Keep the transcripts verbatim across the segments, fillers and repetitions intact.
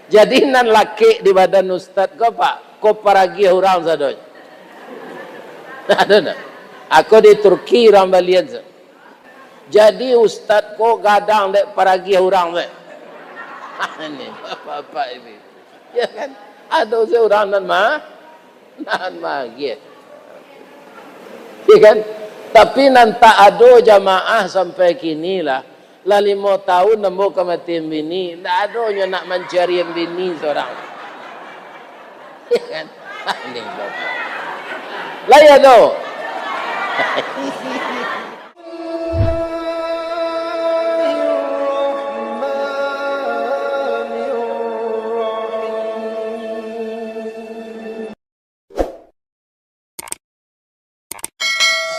Jadi nan lakek di badan ustad ko, Pak, ko paragiah urang sadonyo. Ado ndak? Ako di Turki urang balian sa-, jadi ustad ko gadang dek paragiah urang dek. Ini bapak-bapak ini. Ya kan? Ado se urang nan ma-, nan maagiah. Ya kan? Tapi nan tak ado jamaah sampai kini lah. Lah limo taun ambo ka mati bini, ndak ado nyo nak mancari bini surang. Ya kan? Lah ya tu.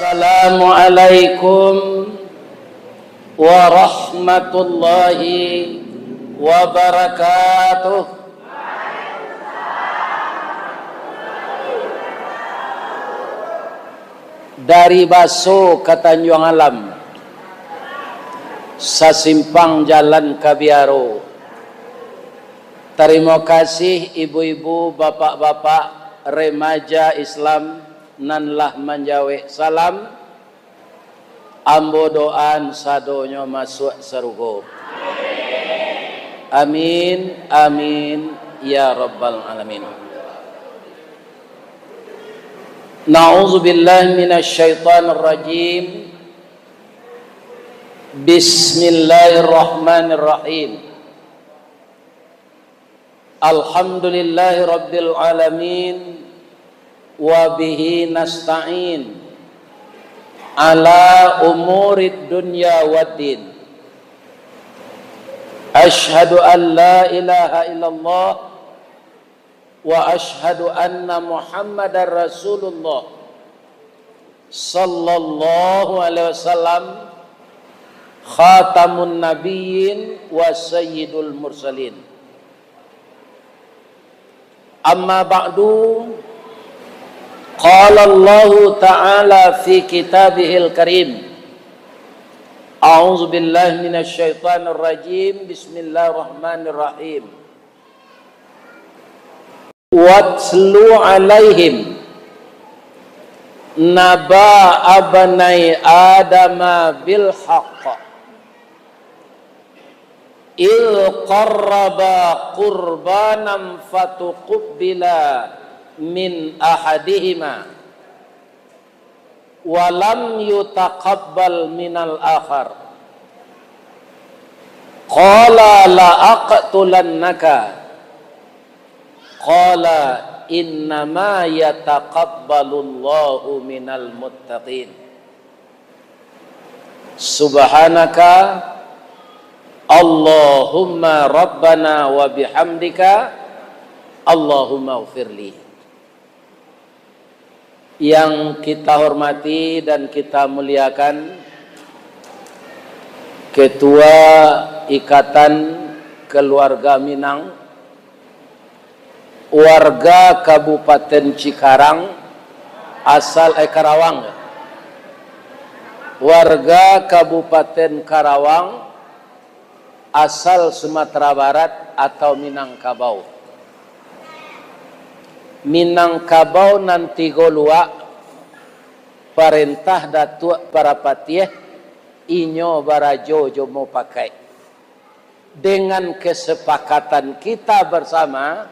Assalamualaikum warahmatullahi wabarakatuh. Dari Baso ka Tanjuang Alam, sasimpang jalan ka Biaro. Tarimo kasih ibu-ibu, bapak-bapak, remaja Islam nan lah manjawek salam. Ambo doaan sadonyo masuak sarugo. Amin, amin, ya rabbal alamin. Na'udzubillahi minasyaitonirrajim. Bismillahirrahmanirrahim. Alhamdulillahi rabbil alamin, wa bihi nasta'in ala umurid dunya waddin. Asyhadu an la ilaha illallah wa asyhadu anna Muhammadar Rasulullah, sallallahu alaihi wasallam, khatamun nabiyyin wa sayyidul mursalin. Amma ba'du, qala Allahu ta'ala fi kitabihil karim. A'udzubillahi minasyaitonirrajim. Bismillahirrahmanirrahim. Watlu alaihim naba abnai Adama bil haqq, il qarraba qurbanan fatuqbila min ahadihima, walam yutaqabbal minal akhar. Qala la aqtulannaka. Qala innama yataqabbalullahu minal muttaqin. Subhanaka Allahumma rabbana wa bihamdika, Allahumma ghfirli. Yang kita hormati dan kita muliakan, Ketua Ikatan Keluarga Minang, warga Kabupaten Cikarang, asal, eh, Karawang, warga Kabupaten Karawang, asal Sumatera Barat atau Minangkabau. Minangkabau nan tigo luak, parentah Datuak Parapatiah, inyo barajo jo mupakaik. Dengan kesepakatan kita bersama,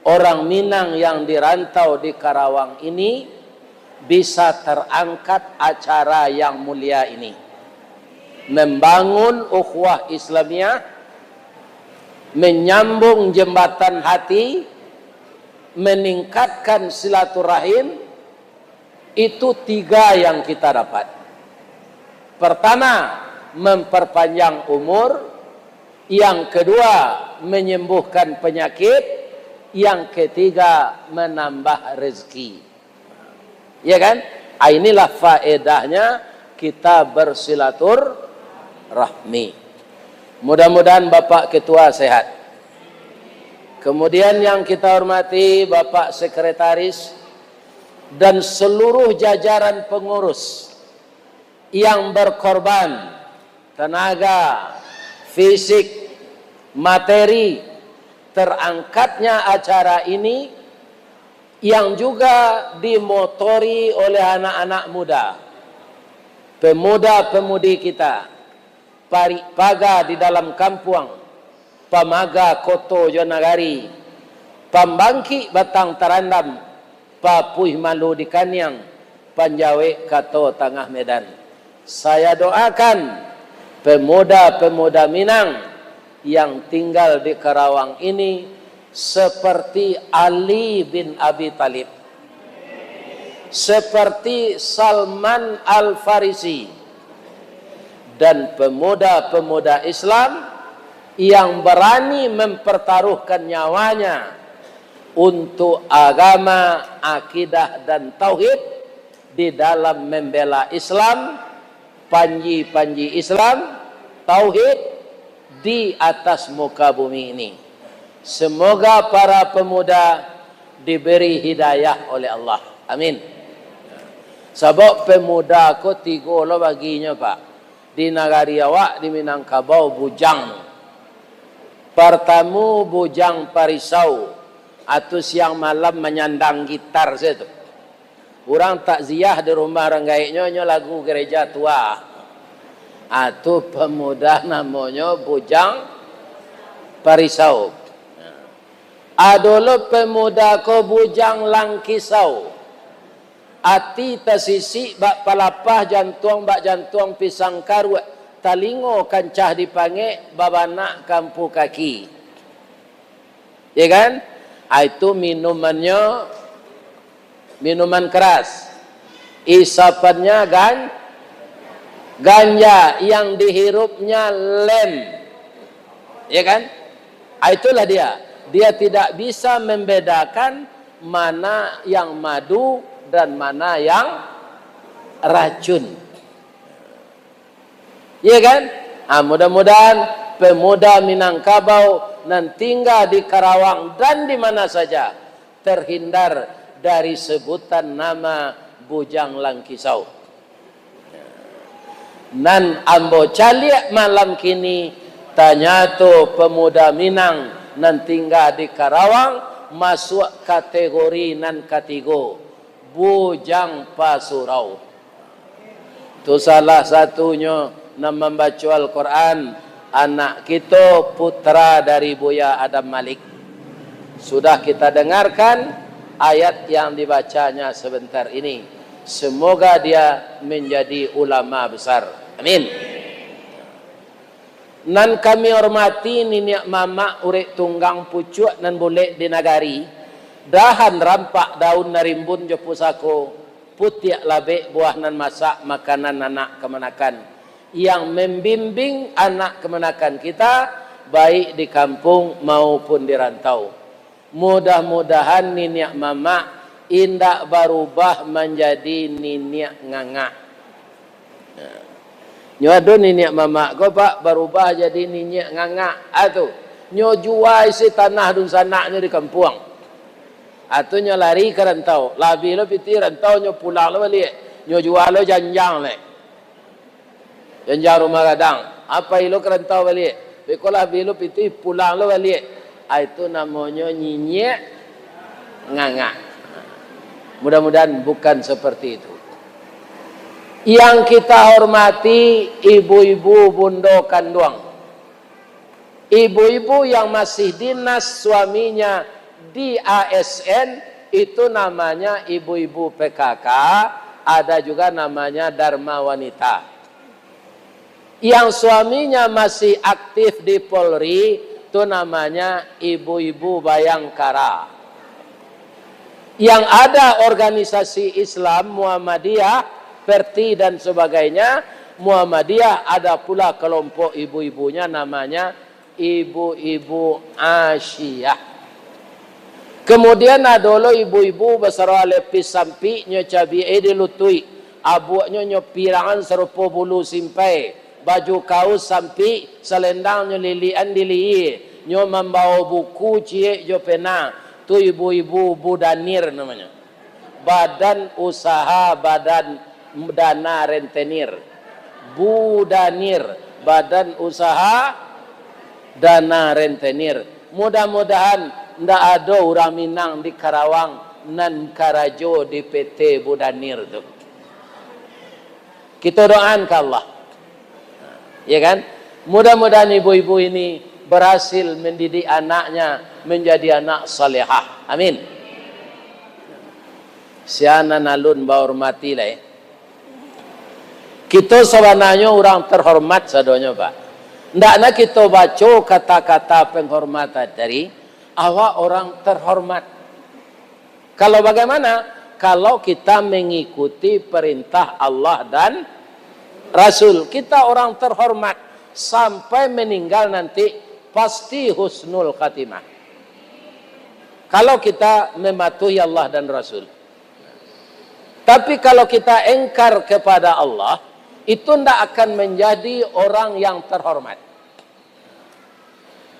orang Minang yang di rantau di Karawang ini bisa terangkat acara yang mulia ini, membangun ukhuwah Islamiah, menyambung jembatan hati, meningkatkan silaturahim, itu tiga yang kita dapat. Pertama, memperpanjang umur. Yang kedua, menyembuhkan penyakit. Yang ketiga, menambah rezeki. Ya kan? Ah, inilah faedahnya kita bersilaturahmi. Mudah-mudahan Bapak Ketua sehat. Kemudian yang kita hormati Bapak Sekretaris dan seluruh jajaran pengurus yang berkorban tenaga, fisik, materi, Terangkatnya acara ini yang juga dimotori oleh anak-anak muda, pemuda-pemudi kita, parik paga di dalam kampuang, pamaga koto jo nagari, pambangkik batang tarandam, papuih malu di kaniang, panjawek kato tangah medan. Saya doakan pemuda-pemuda Minang yang tinggal di Karawang ini seperti Ali bin Abi Thalib, seperti Salman Al-Farisi, dan pemuda-pemuda Islam yang berani mempertaruhkan nyawanya untuk agama, akidah, dan tauhid di dalam membela Islam, panji-panji Islam, tauhid di atas muka bumi ini. Semoga para pemuda diberi hidayah oleh Allah. Amin. Sabab pemuda ko tigo lo baginyo, Pak. Di nagari awak, di Minangkabau, bujang. Partamo, bujang parisau, atau siang malam manyandang gitar sajo tu. Urang takziah di rumah urang gaeknyo, nyo lagu gereja tua. Ah, tu pemuda namonyo bujang parisau. Ado lo pemuda ko bujang langkisau. Ati tasisik bak palapah, jantuang bak jantuang pisang karuak, talingo kancah dipangek, babanak kampu kaki. Ya kan? Ah, itu minumannyo minuman keras. Isapannya gan-, ganja, yang dihirupnya lem. Ya kan? Ah, itulah dia. Dia tidak bisa membedakan mana yang madu dan mana yang racun. Ya kan? Ah, mudah-mudahan pemuda Minangkabau nan tinggal di Karawang dan di mana saja terhindar dari sebutan nama Bujang Langkisau. Nan ambo caliak malam kini, tanyato pemuda Minang nan tingga di Karawang masuak kategori nan katigo, bujang pasurau. Tu salah satunyo nan mambaco Al-Quran, anak kito, putra dari Buya Adam Malik. Sudah kita dengarkan ayat yang dibacanya sebentar ini. Semoga dia menjadi ulama besar. Amin. Nan kami hormati niniak mamak urek tunggang pucuak nan bulek di nagari, dahan rampak daun nan rimbun jo pusako, putiak labek buah nan masak makanan anak kamanakan, yang membimbing anak kamanakan kita, baik di kampung maupun di rantau. Mudah-mudahan niniak mamak indak barubah manjadi niniak ngangak. Nyo ado niniak mamak ko, Pak, barubah jadi niniak ngangak. Ah, tu. Nyo jua isi tanah dunsanaknyo di kampuang. Ah, tu nyo lari ka rantau. Lah abih lo pitih rantau, nyo pulang lo baliak. Nyo jua lo janjang leh. Janjang rumah gadang. Apo ilo ka rantau baliak. Beko lah abih lo pitih, pulang lo baliak. Ah, itu namonyo niniak ngangak. Mudah-mudahan bukan seperti itu. Yang kita hormati ibu-ibu bundo kanduang. Ibu-ibu yang masih dinas suaminya di A S N, itu namanya ibu-ibu P K K, ada juga namanya Dharma Wanita. Yang suaminya masih aktif di Polri, itu namanya ibu-ibu Bayangkara. Yang ada organisasi Islam, Muhammadiyah, Perti dan sebagainya, Muhammadiyah, ada pula kelompok ibu-ibunya namanya ibu-ibu Asyiyah. Kemudian ado lo ibu-ibu basaro alepis sampik, nyo cabiak e di lutuik, abuaknyo nyo pirangan sarupo bulu simpai, baju kaus sampik, salendang nyo lilikan di lihia, nyo mambao buku ciek jo pena, tu ibu-ibu budanir namonyo. Badan Usaha Badan Dana Rentenir. Budanir, Badan Usaha Dana Rentenir. Mudah-mudahan ndak ado urang Minang di Karawang nan karajo di P T Budanir tu. Kito doaan ka Allah. Ya kan? Mudah-mudahan ibu-ibu ini berhasil mendidik anaknya menjadi anak salehah. Amin. Sia nan alun bahormati lai. Kito sabananyo urang terhormat sadonyo, Pak. Ndak nak kito baco kata-kata penghormatan tadi, awak orang terhormat. Kalau bagaimana? Kalau kita mengikuti perintah Allah dan Rasul, kita orang terhormat sampai meninggal nanti pasti husnul khatimah. Kalau kita mematuhi Allah dan Rasul. Tapi kalau kita engkar kepada Allah, itu ndak akan menjadi orang yang terhormat.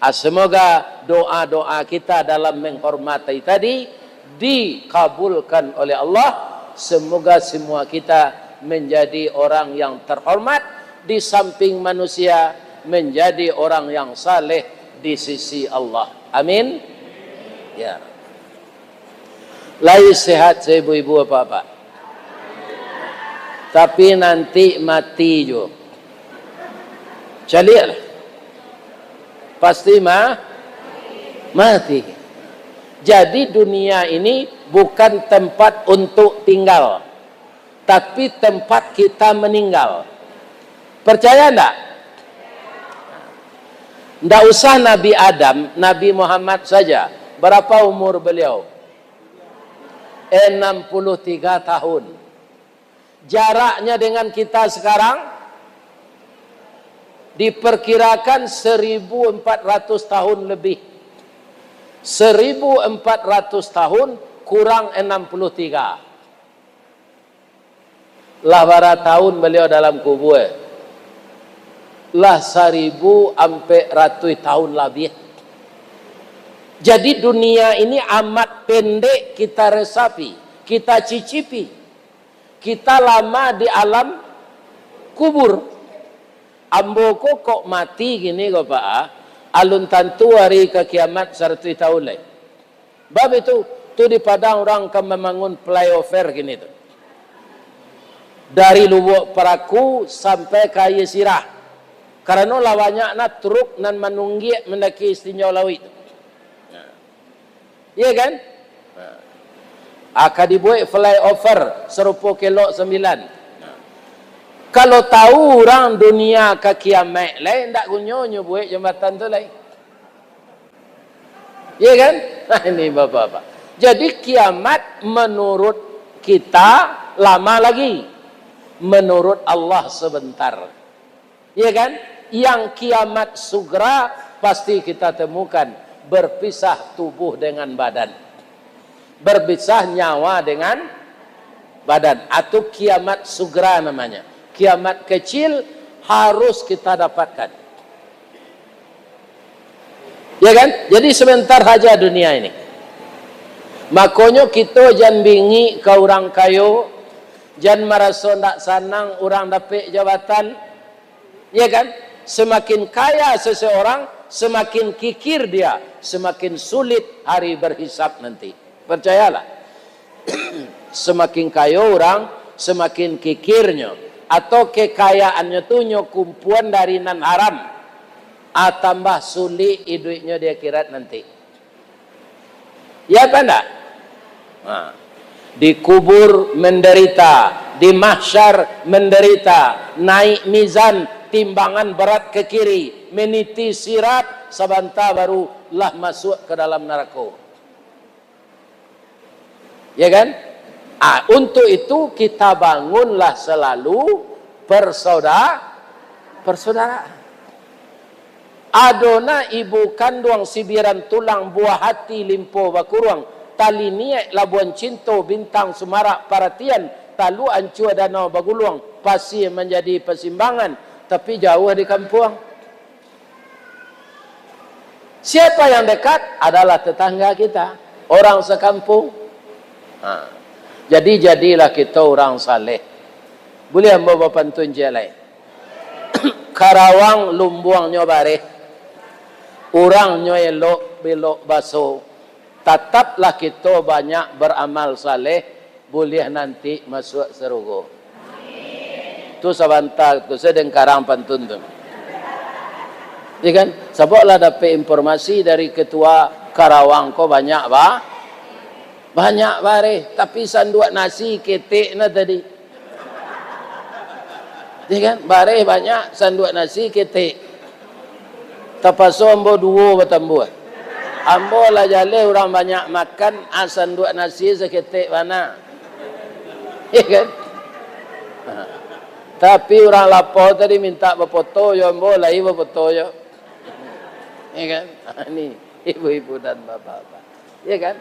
Ah, semoga doa-doa kita dalam menghormati tadi dikabulkan oleh Allah. Semoga semua kita menjadi orang yang terhormat di samping manusia, menjadi orang yang saleh di sisi Allah. Amin. Ya. Lai sehat, ibu-ibu, bapak-bapak. Tapi nanti mati juo. Caliaklah. Pasti ma-, mati. Jadi dunia ini bukan tempat untuk tinggal, tapi tempat kita meninggal. Percaya ndak? Ndak usah Nabi Adam, Nabi Muhammad saja. Berapa umur beliau? Enam puluh tiga tahun. Jaraknya dengan kita sekarang diperkirakan seribu empat ratus tahun lebih. Seribu empat ratus tahun kurang enam puluh tiga. Lah bara tahun baliau dalam kubua? Lah saribu ampek ratuih tahun labiah. Jadi dunia ini amat pendek kita resapi, kita cicipi. Kita lama di alam kubur. Ambo ko kok mati kini ko, Pak, ah, alun tantu hari ka kiamat saratuih tahun lai. Bab itu, tu di Padang urang ka mambangun flyover kini tu. Dari Lubuak Paraku sampai ka Aia Sirah. Karano lah banyak nah truk nan manunggiak mandaki Istinjau Lauik tu. Iya kan? Nah. Aka dibuek flyover sarupo kelok sambilan. Nah. Kalau tahu urang dunia ka kiamat lai, ndak gunonyo buek jambatan tu lai. Iya kan? Nah, ini bapak-bapak. Jadi kiamat menurut kita lama lagi. Menurut Allah sebentar. Iya kan? Yang kiamat sugra pasti kita temukan berpisah tubuh dengan badan. Berpisah nyawa dengan badan. Atau kiamat sugra namanya. Kiamat kecil harus kita dapatkan. Ya kan? Jadi sebentar saja dunia ini. Makonyo kito jan bingik ka urang kayo, jan maraso ndak sanang urang dapek jabatan. Ya kan? Semakin kaya seseorang, semakin kikir dia, semakin sulit hari berhisab nanti. Percayalah. Semakin kayo urang, semakin kikirnyo, atau kekayaannyo tu nyo kumpuan dari nan haram, ah, tambah sulik iduiknyo di akhirat nanti. Ya apa ndak? Nah, di kubur menderita, di mahsyar menderita, naik mizan, timbangan berat ke kiri, meniti sirat, sabanta baru lah masuk ke dalam narako. Ya kan? Ah, untuk itu kita bangunlah selalu persauda-, persaudaraan. Ado na ibu kanduang sibiran tulang, buah hati limpo bakuruang, tali niaik labuan cinto, bintang sumarak paratian, talua ancua danau baguluang, pasie manjadi pasimbangan, tapi jauah di kampuang. Siapa yang dekat? Adalah tetangga kita, orang sekampung. Ha. Jadi, jadilah kita orang saleh. Buliah ambo bapantun ciek lai? Karawang lumbuangnyo bareh, urangnyo elok, belok baso, tataplah kito banyak baramal saleh, buliah nanti masuak sarugo. Tu sabanta tu sadang karang pantun tu. Ya kan? Sabab lah dapek informasi dari ketua Karawang ko banyak ba-, banyak bareh, tapi sanduak nasi ketek na tadi. Ya kan? Bareh banyak, sanduak nasi ketek. Tapaso ambo duo batambuah. Ambo lah jaleh urang banyak makan, ah, sanduak nasi saketek bana. Ya kan? Ha. Tapi urang lapau tadi mintak bafoto jo ambo, lai bafoto jo. Ya kan? Ha, ni, ibu-ibu dan bapak-bapak. Ya kan?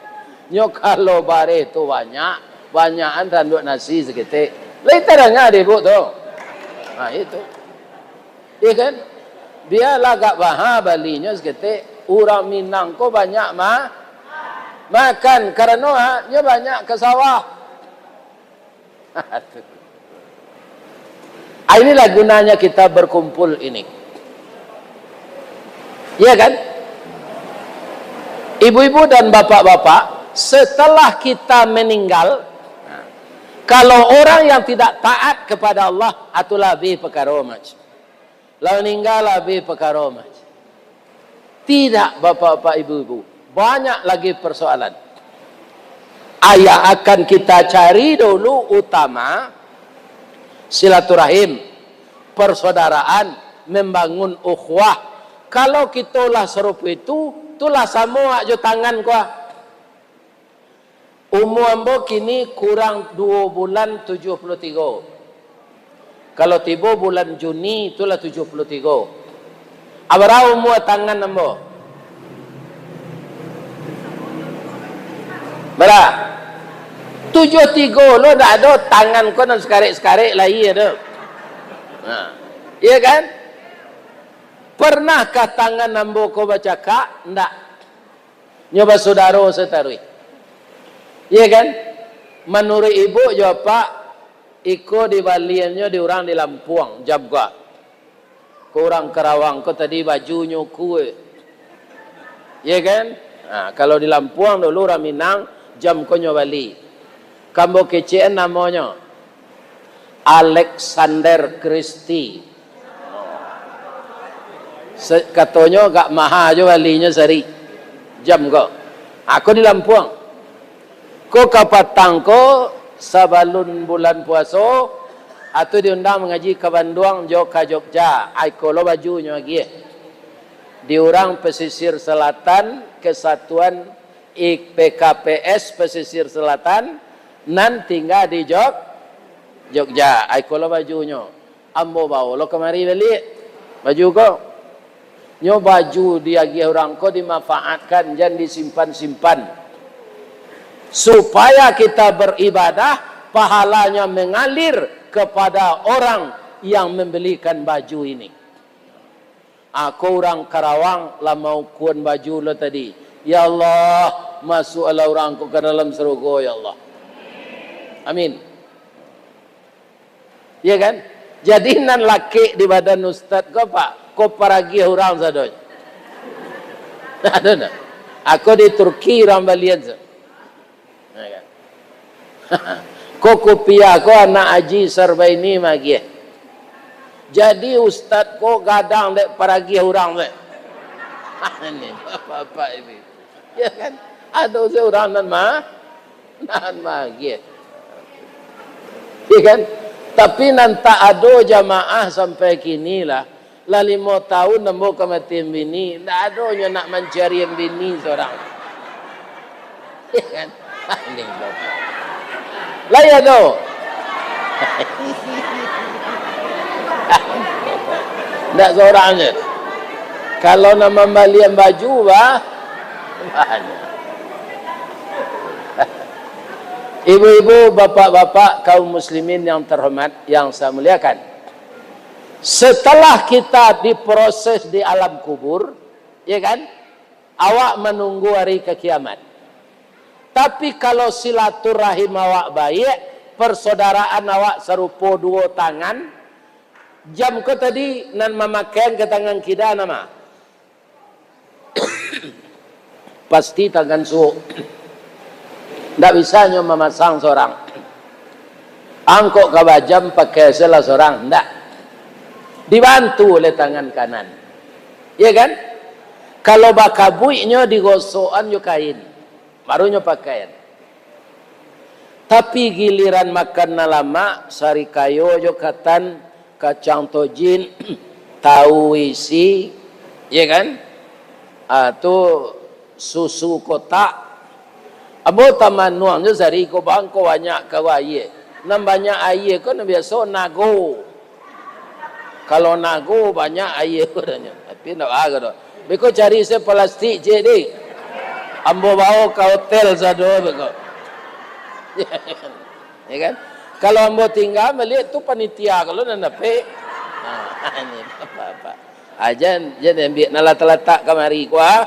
Nyo kalau bareh tu banyak, banyakan sanduak nasi saketek. Lai tadanga dek ibu tu. Ha, itu. Ya kan? Bialah agak maha balinyo saketek. Urang Minang ko banyak ma-, makan. Karano, ha, nyo banyak ka sawah. Ah, inilah gunanya kita berkumpul ini. Ya kan? Ibu-ibu dan bapak-bapak, setelah kita meninggal, kalau orang yang tidak taat kepada Allah, itulah habis perkara, Mak. Lah maningga, lah habih pakaro mah. Tidak, bapak-bapak, ibu-ibu, banyak lagi persoalan. Yang akan kita cari dulu utama, silaturahim, persaudaraan, membangun ukhuwah. Kalau kito lah sarupo itu, tu lah samo awak jo tangan ko. Umua ambo kini kurang duo bulan tujuah puluah tigo. Kalau tibo bulan Juni, itulah tujuah puluah tigo. Abara umua tangan ambo? Bara? Tujuah tigo lo, ndak ado tangan ko nan sakarek-sakarek lai ado. Nah, iya kan? Pernahkah tangan ambo ko bacakak? Ndak. Nyo basudaro sataruih. Iya kan? Manuruik ibu jo apak, iko dibaliannyo di urang di Lampuang, jam ko. Ko urang Karawang ko tadi bajunyo kuek. Iya kan? Nah, kalau di Lampuang dulu urang Minang, jam ko nyo bali. Ka ambo kecekan namonyo. Alexander Christie. Se-, katonyo agak maha jo balinyo sari. Jam ko. Ako di Lampuang. Ko kapatang ko sabalun bulan puaso, atu diundang mangaji ka Banduang jo ka Jogja. Ai ko lo bajunyo agiah. Di urang pesisir selatan, kesatuan I-, P K P S Pesisir Selatan, nan tingga di Jog-, Jogja. Ai ko lo bajunyo. Ambo bawo lo kamari baliak. Baju ko. Nyo baju diagiah urang ko dimanfaatkan, jan disimpan-simpan. Supaya kita beribadah, pahalanya mengalir kepada orang yang membelikan baju ini. Ako urang Karawang lah maukuan baju lo tadi. Ya Allah, masuaklah urang ko ka dalam sarugo, ya Allah. Amin. Ya kan? Jadi nan lakek di badan ustad ko, Pak, ko paragiah urang sadonyo. Ado ndak? Ako di Turki urang balian sa-, Ya kan? Ko kupiah ko anak Haji Sarbaini magiah. Jadi ustad ko gadang dek paragiah urang dek. Ini bapak-bapak ini. Ya kan? Ado se urang nan ma-, nan magiah. Ya kan? Tapi nan tak ado jamaah sampai kini lah. Lah limo taun ambo ka mati bini, ndak ado nyo nak mancari bini surang. Kan? Lai ado. Ndak surang se. Kalau nak mambalian baju, bah, banyak. Ibu-ibu, bapak-bapak, kaum muslimin yang terhormat, yang saya muliakan. Setelah kita diproses di alam kubur, ya kan? Awak manunggu hari ka kiamat. Tapi kalau silaturahim awak baiak, persaudaraan awak sarupo duo tangan, jam ko tadi nan mamakaian ka tangan kida nama? Pasti tangan suok. Ndak bisa nyo mamasang sorang. Angkok ka bajam pakai salah sorang, ndak. Dibantu oleh tangan kanan. Iya kan? Kalau bakabuik nyo digosokan jo kain, baru nyo pakai. Tapi giliran makan nan lamak, sarikayo jo katan, kacang tojin, tahu isi, ya kan? Ah, tu susu kotak. Ambo tamanuang jo sari ko bangko banyak ka aia. Nan banyak aia ko nan biaso nago. Kalau nago banyak aia ko dah nyo. Tapi ndak bagus doh. Beko cari se palastik ciek deh. Ambo bawa ka hotel sado beko. Ya kan? Kalau ambo tingga baliak tu panitia kalau nan dapek. Ha, ini apa-apa. Ah, jan, jan ambiak nan latak-latak kamari ko, ah.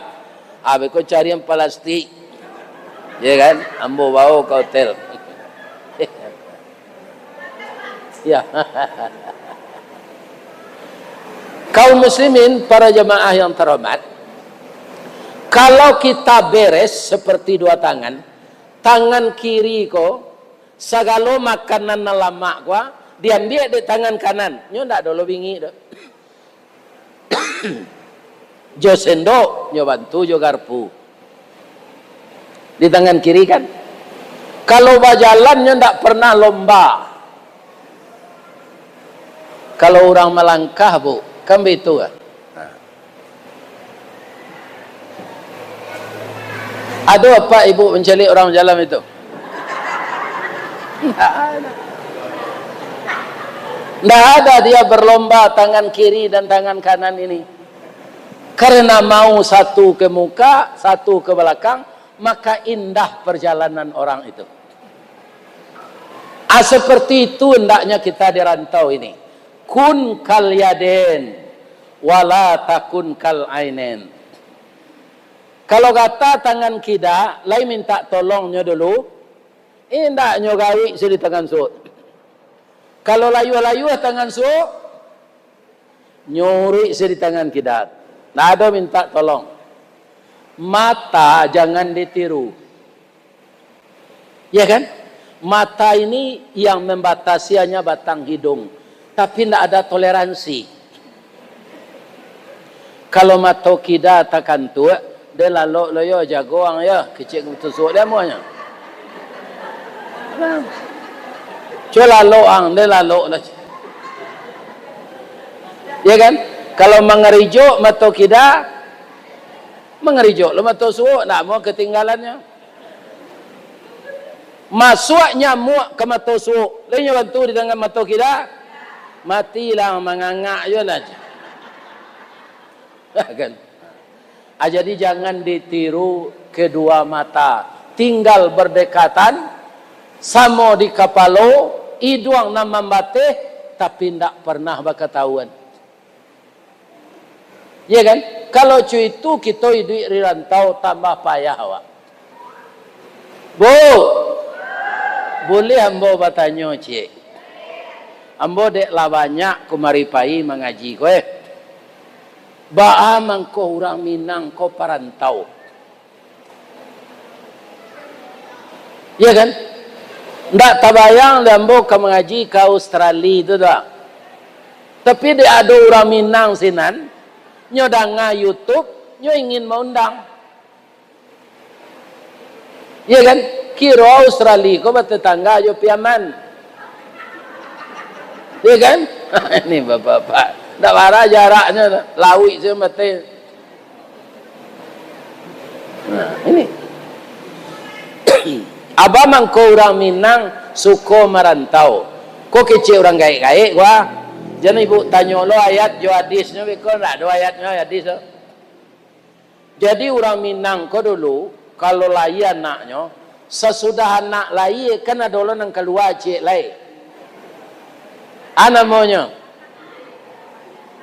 Ah, beko cari yang palastik. Ya kan? Ambo bawa ka hotel. Ya. Kaum muslimin, para jamaah yang terhormat, kalau kita beres seperti dua tangan, tangan kiri ko, sagalo makanan nan lamak ko, ah, diambiak dek tangan kanan, nyo ndak dolo bingik doh. Jo sendok, nyo bantu jo garpu. Di tangan kiri kan. Kalau bajalan, nyo ndak pernah lomba. Kalau urang malangkah, Bu, kan baitu kan? Ado apak ibu mancaliak urang bajalan itu? Ndak ada. Ndak ada dia berlomba tangan kiri dan tangan kanan ini. Karena mau satu ke muka, satu ke belakang, maka indah perjalanan orang itu. Ah, seperti itu hendaknya kita di rantau ini. Kun kal yaden, wala takun kal ainen. Kalau gata tangan kida, lai minta tolongnyo dulu, indak nyo gawik se di tangan suok. Kalau layuah-layuah tangan suok, nyuruik se di tangan kida. Ndak ado minta tolong. Mata jangan ditiru. Ya kan? Mata ini yang membatasi hanya batang hidung, tapi ndak ada toleransi. Kalau mato kida takantuak, deh lalok lo yo, jago ang yo, kecek tusuak dia muahnyo. Cubo lalok ang, deh lalok lo. Ya kan? Kalau mangarijok mato kida, mangarijok lo mato suok, ndak mau ketinggalannyo. Masuak nyamuak ka mato suok, lai nyo bantu di tangan mato kida, matilah mangangak jo lah. Kan? Ah, jadi jangan ditiru kedua mata, tinggal berdekatan, samo di kapalo, iduang nan mambateh, tapi ndak pernah bakatahuan. Ya kan? Kalau co itu, kito iduik di rantau tambah payah awak. Bu, buliah ambo batanyo ciek? Ambo dek lah banyak kumari pai mangaji ko, eh. Baa mangko urang Minang ko parantau? Ya kan? Ndak tabayang dek ambo ka mangaji ka Australia tu doh. Tapi dek ado urang Minang sinan, nyo danga YouTube, nyo ingin maundang. Ya kan? Kiro Australia ko batatangga jo Piaman. Ya kan? Ini bapak-bapak. Ndak bara jaraknyo, lauik se mati. Nah, ini. Aba mangko urang Minang suko marantau. Ko kecek urang gaek-gaek, wah. Jan ibu tanyo lo ayat jo hadisnyo, beko ndak ado ayatnyo, hadis tu. Jadi urang Minang ko dulu, kalau lahia anaknyo, sasudah anak lahia, kan ado lo nan kalua ciek lai. A namonyo?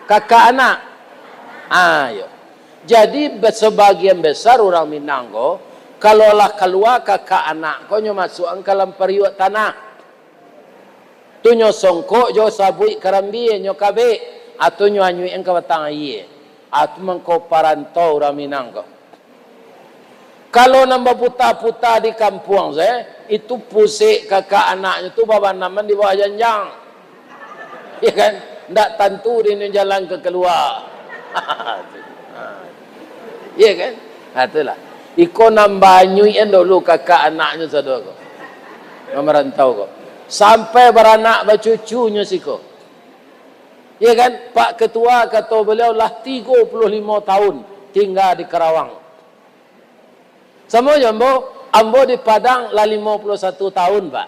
Kakak anak. Ayo. Jadi, be-, sebagian besar urang Minang ko, kalau lah kalua kakak anak ko, nyo masuakan ka dalam pariuak tanah. Tu nyo songkok jo sabuik karambia, nyo kabek, atau nyo anyuikan ka batang aia. Atu mangko parantau urang Minang ko. Kalau nan baputa-puta di kampuang se, itu pusek kakak anaknyo tu babanaman di bawah janjang. Ya kan? Ndak tantu di jalan ka kalua. Ya kan? Ha, itulah. Iko nan banyuikan dulu kakak anaknyo sado ko. Nan marantau ko. Sampai baranak bacucunyo siko. Ya kan? Pak Ketua, kato baliau, lah tigo puluh limo tahun tingga di Karawang. Samo jo ambo, ambo di Padang lah limo puluah satu tahun, Pak.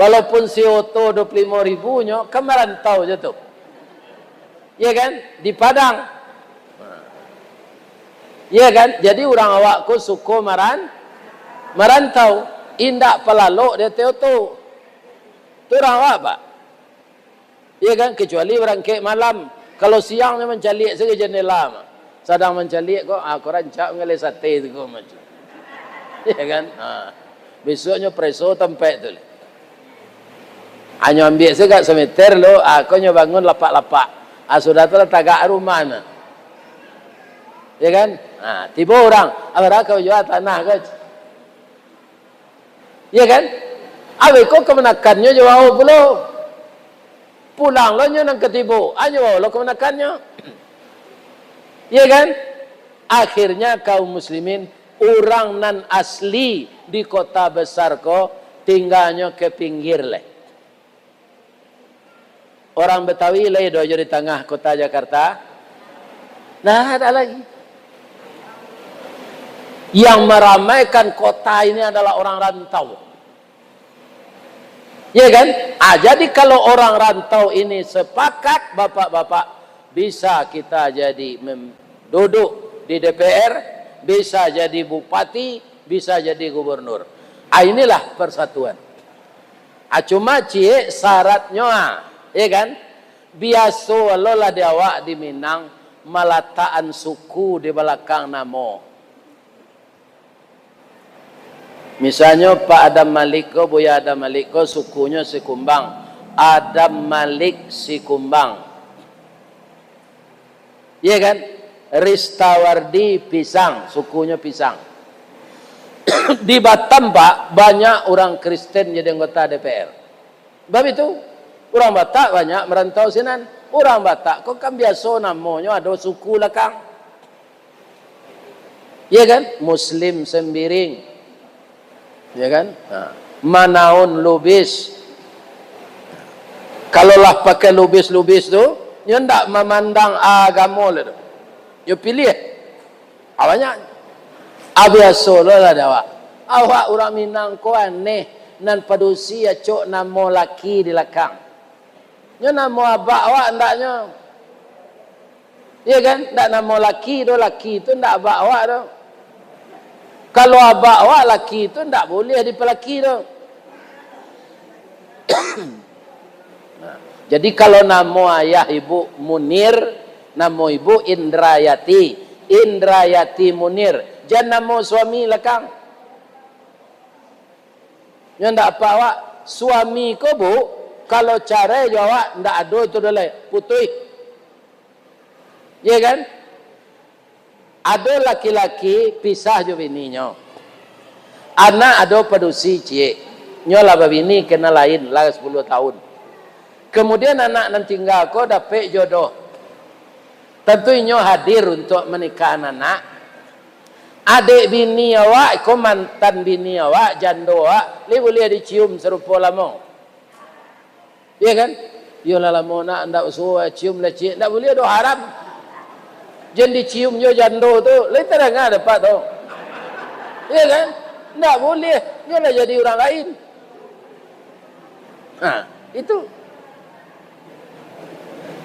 Walaupun si oto duo puluah limo ribu nyo, kan marantau je tu. Ya kan? Di Padang. Ya kan? Jadi urang awak ko suko maran-, marantau. Indak palalok di ateh oto. Tu urang awak, Pak. Iya kan? Kecuali barangkek malam. Kalau siang nyo mancaliak sajo jandela mah. Sadang mancaliak ko, ah, ko rancak manggaleh sate tu ko macam. Iya kan? Ha. Besoknyo preso tampek tu lah. Hanyo ambiak sajo sameter lo, ah, ko nyo bangun lapak-lapak. Ah, sudah tu lah tagak rumah nah. Iya kan? Ha, tibo urang, ah, bara kau jua tanah ko? Ya kan? Abih ko kamanakannyo jo wawo pulo. Pulang lo nyo nan katibo, ah, nyo wawo lo kamanakannyo. Ya kan? Akhirnya kaum muslimin, urang nan asli di kota besar ko, tingganyo ka pinggir lai. Orang Betawi lai do jo di tangah kota Jakarta? Ndak ado lagi. Yang maramaikan kota ini adalah orang rantau. Ya kan? Ah, jadi kalau orang rantau ini sepakat, bapak-bapak, bisa kita jadi mem-, duduk di D P R, bisa jadi bupati, bisa jadi gubernur. Ah, inilah persatuan. Ah, cuma ciek syaratnyo, ah, ya kan? Biaso lo lah di awak di Minang malatakan suku di balakang namo. Misalnyo Pak Adam Malik ko, Buya Adam Malik ko, sukunyo Sikumbang. Adam Malik Sikumbang. Iya kan? Ristawardi Pisang, sukunyo Pisang. Di Batam, Pak, banyak urang Kristen jadi anggota D P R. Sebab itu, urang Batak banyak marantau sinan. Urang Batak ko kan biaso namonyo ado suku lakang. Iya kan? Muslim Sembiring. Ya kan? Ha. Manaun Lubis. Kalau lah pakai Lubis-Lubis tu, nyo ndak mamandang agamo lai tu. Nyo piliah. Awaknyo, ah, biaso lo lah di awak. Awak urang Minang ko aneh, nan padusi acok namo laki di lakang. Nyo namo abak awak ndaknyo. Iya kan? Ndak namo laki tu, laki tu ndak abak awak tu. Kalau abak awak laki tu, ndak buliah dipalaki tu. Nah, jadi kalau namo ayah ibu Munir, namo ibu Indrayati. Indrayati Munir. Jan namo suami lakang. Nyo ndak apak awak, suami ko, Bu, kalau carai jo awak, ndak ado tu doh lai, putuih. Iya kan? Ado laki-laki pisah jo bininyo. Anak ado padusi ciek. Nyo lah babini ka nan lain, lah sapuluah tahun. Kemudian anak nan tingga ko dapek jodoh. Tantu inyo hadir untuak manikahan anak. Adek bini awak, iko mantan bini awak, jando awak, lai buliah dicium sarupo lamo. Iya kan? Iyolah lamo nak, ndak usah cium lah ciek, ndak buliah doh, haram. Jan dicium jo jando tu, lai tadanga dapek tu. Iya kan? Ndak buliah, nyo lah jadi urang lain. Nah, itu.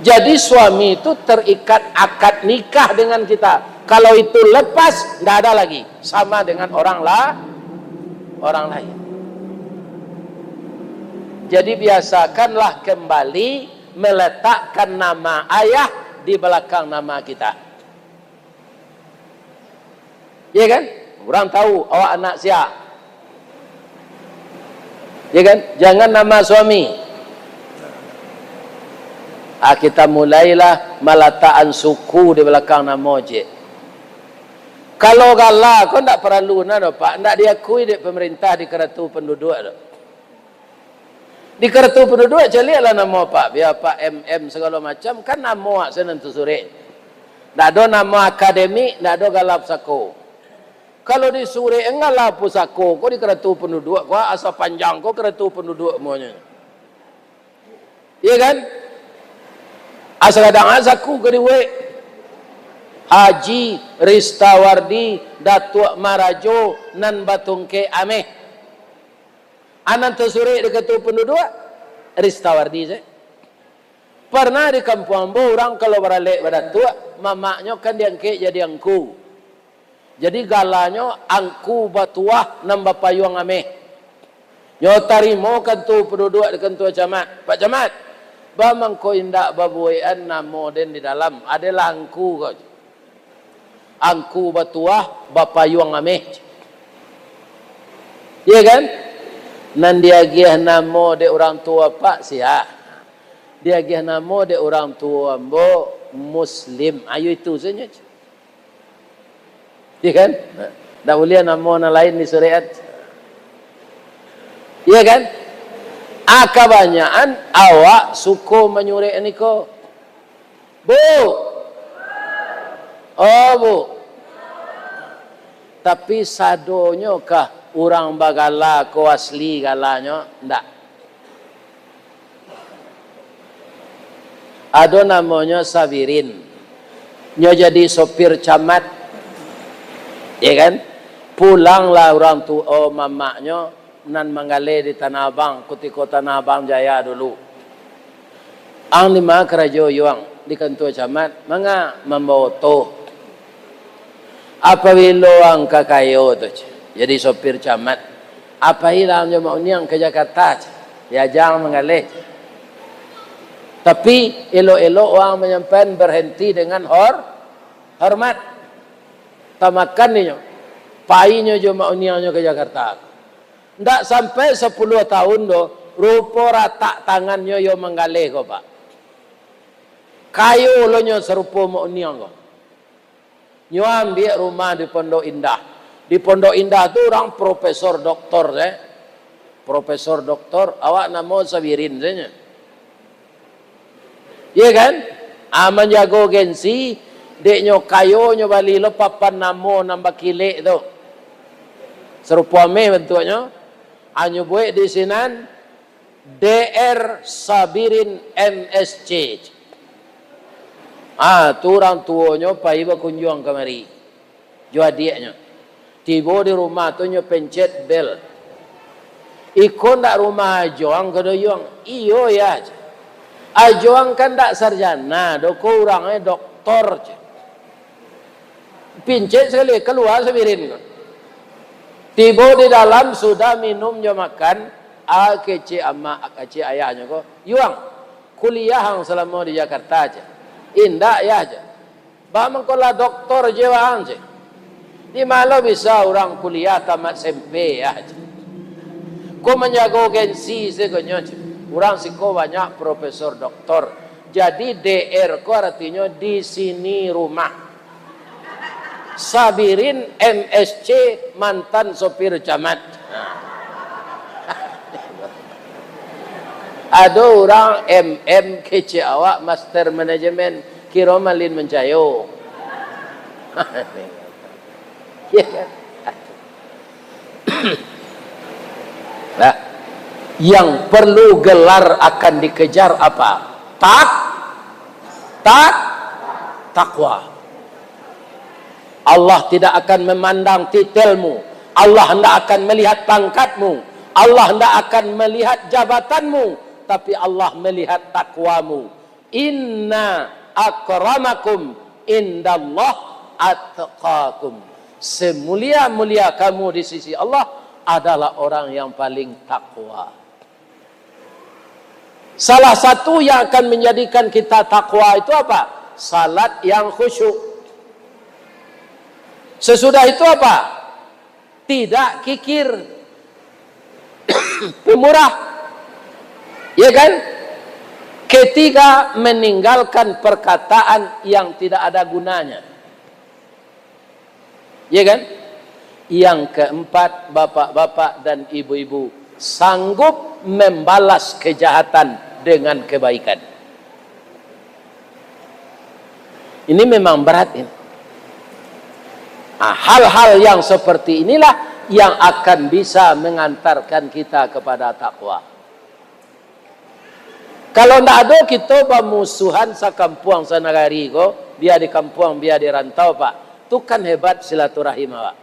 Jadi suami itu terikat akad nikah dengan kita. Kalau itu lepas, ndak ada lagi. Sama dengan orang la-, orang lain. Jadi biasakanlah kembali meletakkan nama ayah di belakang nama kita. Ya kan? Urang tahu awak anak sia. Ya kan? Jangan nama suami. Ah, kita mulailah malatakan suku di belakang namo ciek. Kalau gala ko ndak paralu na doh, Pak, ndak diakui dek pemerintah di karatu penduduk tu. Di karatu penduduk caliaklah namo Pak, bia Pak M M sagalo macam, kan namo awak se nan tasurek. Ndak ado namo akademik, ndak ado gala pusako. Kalau disurek gala pusako ko di karatu penduduk ko, asa panjang ko karatu penduduk monyo. Iya kan? Asa kadang saku ka dibuek. Haji Ristawardi Datuak Marajo nan batungkek ameh. Anan tasurek di karatu penduduk, Ristawardi se. Parnah di kampuang ambo, urang kalau baralek badatuak, mamaknyo kan diangkek jadi angku. Jadi galanyo Angku Batuah nan bapayuang ameh. Nyo tarimo kantua penduduk di kantua camat. "Pak Camat, ba mangko indak babuekan namo den di dalam, adolah Angku ko. Angku Batuah bapayuang ameh." Iya kan? Nan diagiah namo dek urang tuo, Pak, sia. Diagiah namo dek urang tuo ambo Muslim. Ayo itu sajo. Iya kan? Nah, ndak buliah namo nan lain disurek. Iya kan? Ah, kabanyakan awak suko manyurek niko. Bu! Oh, Bu! Tapi sadonyo kah urang bagala ko asli galanyo? Ndak. Ado namonyo Sabirin. Nyo jadi sopir camat. Ya kan? Pulanglah urang tuo mamaknyo nan manggaleh di Tanah Abang, kutiko Tanah Abang jaya dulu. "Ang di ma karajo yuang?" "Di kantua camat." "Manga?" "Mambawa oto." "Apabilo ang ka kayo tu, jadi sopir camat, apai lah ang jo Mak Uniang ka Jakarta, diajang manggaleh. Tapi, elok-elok ang manyampaian berhenti dengan hor-, hormat." Tamakan inyo, painyo jo Mak Uniangnyo ka Jakarta. Ndak sampai sapuluah tahun doh, rupo ratak tangannyo iyo manggaleh ko, Pak. Kayo lo nyo sarupo Mak Uniang ko. Nyo ambiak rumah di Pondok Indah. Di Pondok Indah tu urang profesor doktor, eh. Profesor doktor, awak namo Sabirin sajo. Iya kan? Ah, manjago gengsi, dek nyo kayo nyo bali lo papan namo nan bakilek tu. Sarupo ameh bantuaknyo, ah, nyo buek di sinan, D R Sabirin M S C. Ah, tu urang tuonyo pai bakunjuang kamari jo adiaknyo. Tibo di rumah tu nyo pencet bel. "Iko ndak rumah Ajoang ko doh, Yuang?" "Iyo, Yah," ceh. "Ajoang kan ndak sarjana doh ko, urangnyo doktor," ceh. Pincet sakali, kalua Sabirin ko. Tibo di dalam, sudah minum jo makan, ah, kecek amak, kecek ayahnyo ko, "Yuang, kuliah ang salamo di Jakarta?" ceh. "Indak, Yah," ceh. "Ba mangko lah doktor jiwa ang?" ceh. "Di ma lo bisa urang kuliah tamat S M P, Yah?" ceh. "Ko manjago gengsi sajo nyo," ceh. "Urang siko banyak profesor doktor. Jadi D R ko aratinyo di sini rumah." Sabirin M S C, mantan sopir camat. Ado urang M M kecek awak, master manajemen, kiro malin mancayo. Iya kan? Nah, yang perlu gelar akan dikejar apa? Tak, tak, takwa. Allah tidak akan memandang titelmu. Allah tidak akan melihat pangkatmu. Allah tidak akan melihat jabatanmu. Tapi Allah melihat takwamu. "Inna akramakum indallah atqakum." Semulia-mulia kamu di sisi Allah adalah orang yang paling takwa. Salah satu yang akan menjadikan kita takwa itu apa? Salat yang khusyuk. Sesudah itu apa? Tidak kikir. Pemurah. Ya kan? Ketiga, meninggalkan perkataan yang tidak ada gunanya. Ya kan? Yang keempat, bapak-bapak dan ibu-ibu, sanggup membalas kejahatan dengan kebaikan. Ini memang berat ini. Nah, hal-hal yang seperti inilah yang akan bisa mengantarkan kita kepada takwa. Kalau ndak ado kito bamusuhan sakampuang sanagari ko, bia di kampuang, bia di rantau, Pak, tu kan hebat silaturahim awak.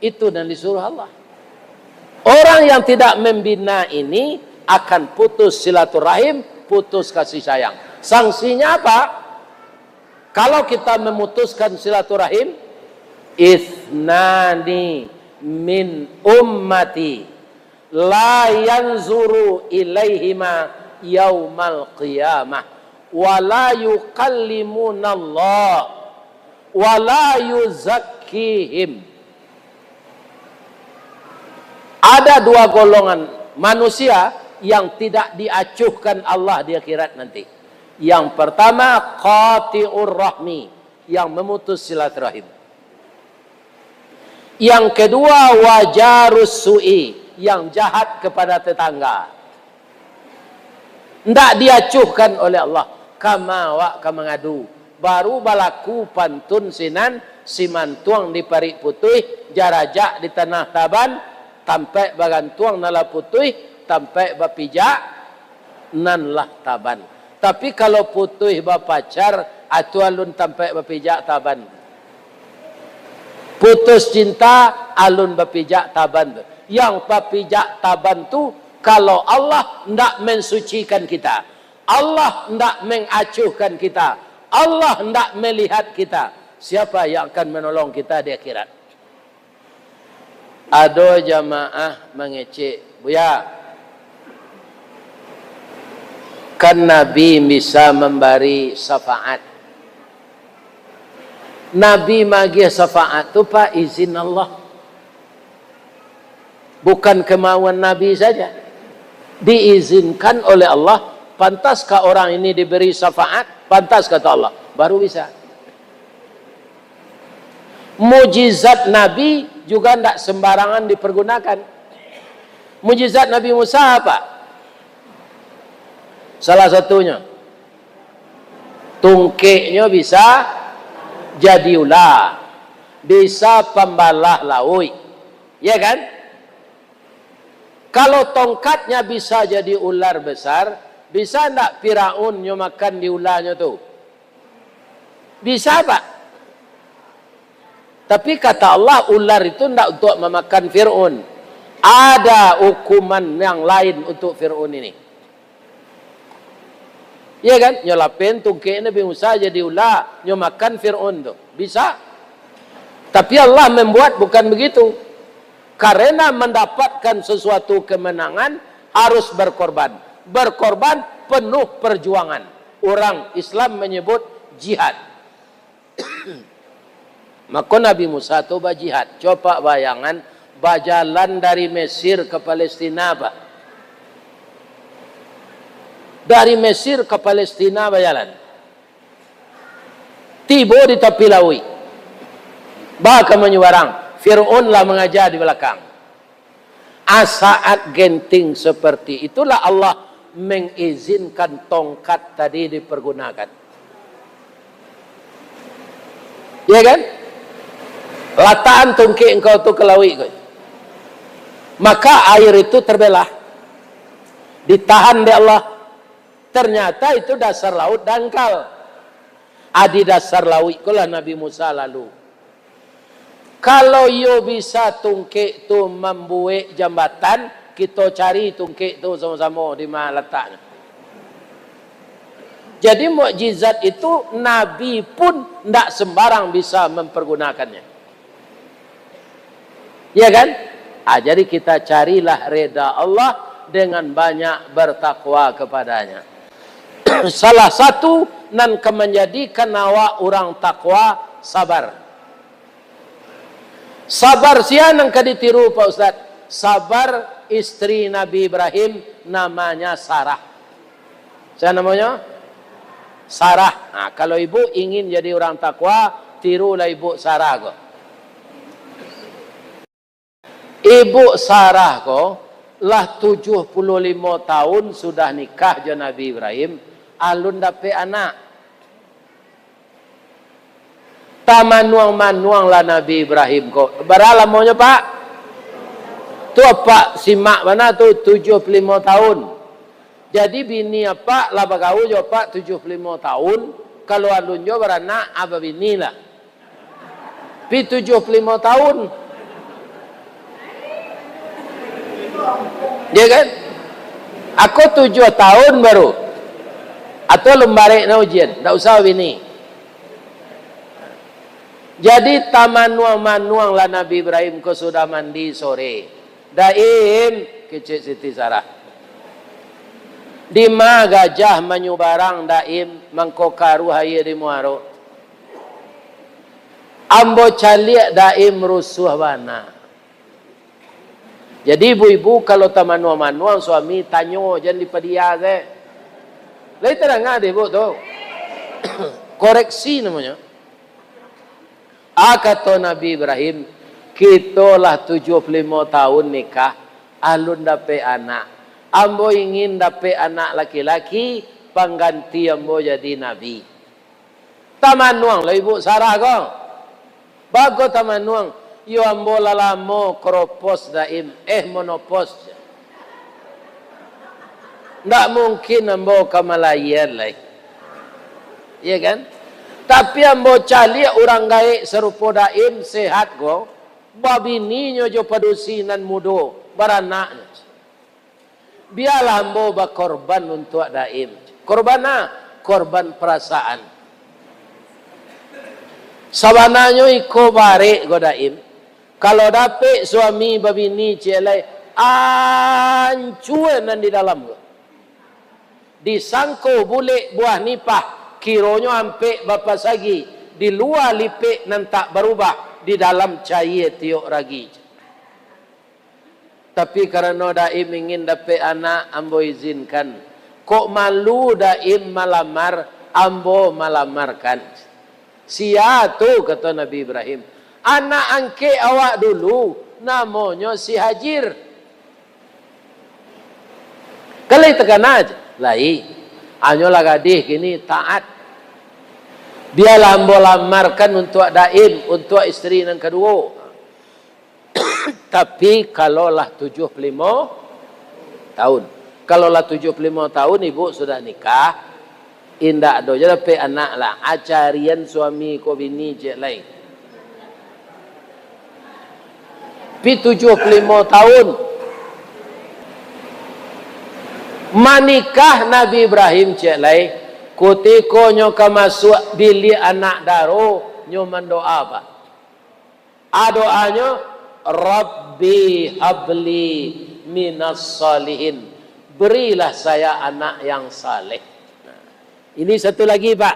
Itu nan disuruh Allah. Orang yang tidak membina ini akan putus silaturahim, putus kasih sayang. Sanksinya apa? Kalau kita memutuskan silaturahim, "Itsnani min ummati la yanzuru ilaihima yaumal qiyamah, wa la yukallimunallah, wa la yuzakkihim." Ada dua golongan manusia yang tidak diacuhkan Allah di akhirat nanti. Yang pertama, qati'ur rahmi, yang memutus silaturahim. Yang kedua, wa jarus su'i, yang jahat kepada tetangga. Ndak diacuhkan oleh Allah. Kama awak ka mangadu. Baru balaku pantun sinan, simantuang di parik putuih, jarajak di tanah taban, tampek bagantuang nan lah putuih, tampek bapijak nan lah taban. Tapi kalau putuih bapacar, atu alun tampek bapijak taban. Putus cinta, alun bapijak taban tu. Yang bapijak taban tu, kalau Allah ndak mensucikan kita, Allah ndak mengacuhkan kita, Allah ndak melihat kita, siapa yang akan menolong kita di akhirat? Ado jamaah mangecek, "Buya, kan Nabi bisa mambari syafaat." Nabi magiah syafaat tu, Pak, izin Allah. Bukan kemauan Nabi saja. Diizinkan oleh Allah, pantaskah orang ini diberi syafaat? Pantas, kata Allah. Baru bisa. Mujizat Nabi juga ndak sembarangan dipergunakan. Mujizat Nabi Musa apa? Salah satunya, tungkeknyo bisa jadi ula, bisa pambalah lauik. Ya kan? Kalau tongkatnya bisa jadi ular besar, bisa ndak Firaun nyo makan di ulanyo tu? Bisa, Pak. Tapi kata Allah, ular itu ndak untuk mamakan Firaun. Ada hukuman yang lain untuk Firaun ini. Iya kan? Nyo lapen tungkek Nabi Musa jadi ula, nyo makan Firaun tu. Bisa. Tapi Allah membuat bukan begitu. Karena mendapatkan sesuatu kemenangan, harus berkorban. Berkorban penuh perjuangan. Orang Islam menyebut jihad. Mako Nabi Musa tu bajihad. Coba bayangan, bajalan dari Mesir ke Palestina, Pak. Dari Mesir ke Palestina bajalan. Tibo di tapi lauik. Ba ka manyubarang. Firaun lah mangaja di balakang. A, saat genting seperti itulah Allah mengizinkan tongkat tadi dipergunakan. Ya kan? Latakan tungkek engkau tu ke lauik ko. Maka air itu terbelah. Ditahan dek Allah. Ternyata itu dasar laut dangkal. A, di dasar lauik ko lah Nabi Musa lalu. Kalau iyo bisa tungkek tu mambuek jambatan, kito cari tungkek tu samo-samo di ma lataknyo. Jadi, mukjizat itu Nabi pun ndak sembarang bisa mempergunakannya. Ya kan? Ah, jadi kita carilah reda Allah dengan banyak bertakwa kepada-Nya. Salah satu nan ka manjadikan awak urang takwa, sabar. Sabar sia nan ka ditiru, Pak Ustaz? Sabar istri Nabi Ibrahim, namanya Sarah. Sia namonyo? Sarah. Nah, kalau ibu ingin jadi urang takwa, tirulah Ibuk Sarah ko. Ibuk Sarah ko lah tujuah puluah limo taun sudah nikah jo Nabi Ibrahim, alun dapek anak. Tamanuang-manuanglah Nabi Ibrahim ko. Bara lamonyo, Pak? Tu apak simak bana tu, tujuah puluah limo taun. Jadi bini apak lah bagaul jo apak tujuah puluah limo taun, kalau alun jo baranak, a, babini lah. Pi tujuah puluah limo taun. Ya kan? Ako tujuah taun baru. Atau alun barek na ujian, ndak usah babini. Jadi tamanuang-manuanglah Nabi Ibrahim ko sudah mandi sore. "Daim," kecek Siti Sarah. "Dima gajah manyubarang, Daim, mangko karuah aia di muaro? Ambo caliak, Daim, rusuah bana." Jadi ibu-ibu kalau tamanuang-manuang suami, tanyo, jan dipadia se. Lai tadanga dek ibu tu? Koreksi namonyo. A, kato Nabi Ibrahim, "Kito lah tujuah puluah limo taun nikah, alun dapek anak. Ambo ingin dapek anak laki-laki, pangganti ambo jadi nabi." Tamanuang lo Ibuk Sarah ko. Bago tamanuang, "Iyo ambo lah lamo kropos, Daim, eh, monopos. Ndak mungkin ambo ka malaian lai." Iya kan? Tapi ambo caliak urang gaek sarupo Daim, sehat ko, babininyo jo padusi nan mudo, baranaknyo. Bialah ambo bakorban untuak Daim. Korban a? Korban parasaan. Sabananyo iko barek ko Daim. Kalau dapek suami babini ciek lai, ancua nan di dalam ko. Disangko bulek buah nipah, kironyo ampek bapasagi, di lua lipek nan tak barubah, di dalam caia tiok ragi. Tapi karano Daim ingin dapek anak, ambo izinkan. Kok malu Daim malamar, ambo malamarkan. "Sia tu?" kato Nabi Ibrahim. "Anak angkek awak dulu, namonyo si Hajir." Kan lai takana? Lai. Hanyolah gadih kini taat. "Bialah ambo lamarkan untuak Daim, untuak isteri nan kaduo. Tapi kalau lah tujuah puluah limo taun." Kalau lah tujuah puluah limo taun ibu sudah nikah, indak ado juo dapek anak lah. A, carian suami ko bini ciek lai. Pi tujuah puluah limo taun. Manikah Nabi Ibrahim ciek lai, kutiko nyo ka masuak biliak anak daro, nyo mandoa, Pak. A, doanyo, "Rabbi habli minas salihin." Berilah saya anak yang saleh. Nah, ini satu lagi, Pak.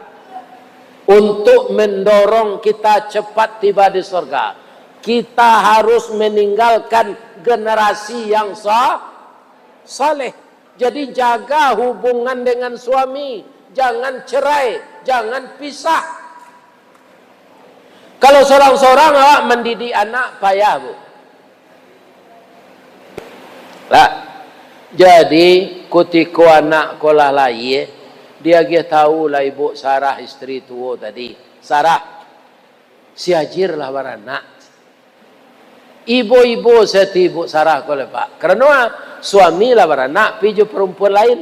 Untuk mendorong kita cepat tiba di surga, kita harus meninggalkan generasi yang sa-, saleh. Jadi, jaga hubungan dengan suami, jangan cerai, jangan pisah. Kalau sorang-sorang awak mandidik anak, payah, Bu. Lah, jadi, kutiko anak ko lah lahia, diagiah tahu lah Ibuk Sarah, isteri tuo tadi. "Sarah, si Hajir lah baranak." Ibo-ibo seperti Ibuk Sarah ko lai, Pak. Karano, ah, suami lah baranak, pi jo perempuan lain.